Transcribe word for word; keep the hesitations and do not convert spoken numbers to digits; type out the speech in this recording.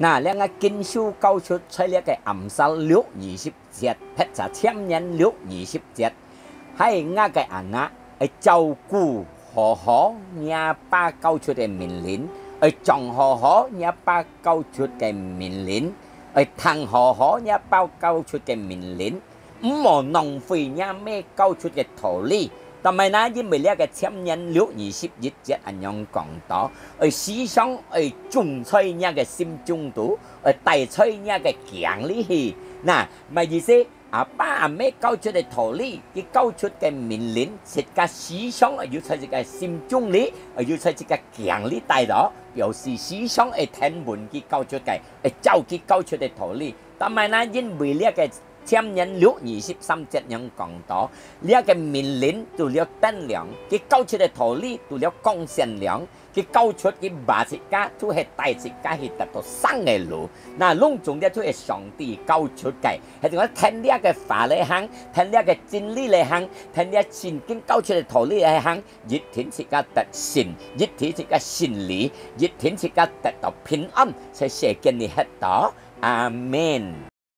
那，這个經書教出在這个Amsal六二十節，別儕箴言六二十節，係吾个anak，愛照顧好好若爸教出个命令，愛掌好好若爸教出个命令，愛聽好好若爸教出个命令， 毋好浪費若姆教出个道理。但係呢，因為這个箴言六二十一節恁樣講到，愛時常愛種在若个心中肚，愛戴在若个頸裡去。那，麼意思？阿爸阿姆教出个道理，佢教出个命令，自家時常愛有在自家心中裡，愛有在自家頸裡戴到，表示時常愛聽聞佢教出个，愛照佢教出个道理。但係呢，因為這个箴言六二十三節樣講到，這个命令除了燈亮，佢教出个道理除了光線亮，佢教出佢話自家，就係帶自家去得到生个路。那攏總這就係上帝教出个，係講聽這个話來行，聽這个真理來行，聽這聖經教出个道理來行，一定自家得勝，一定自家勝利，一定自家得到平安，在世間裡歇到。阿們。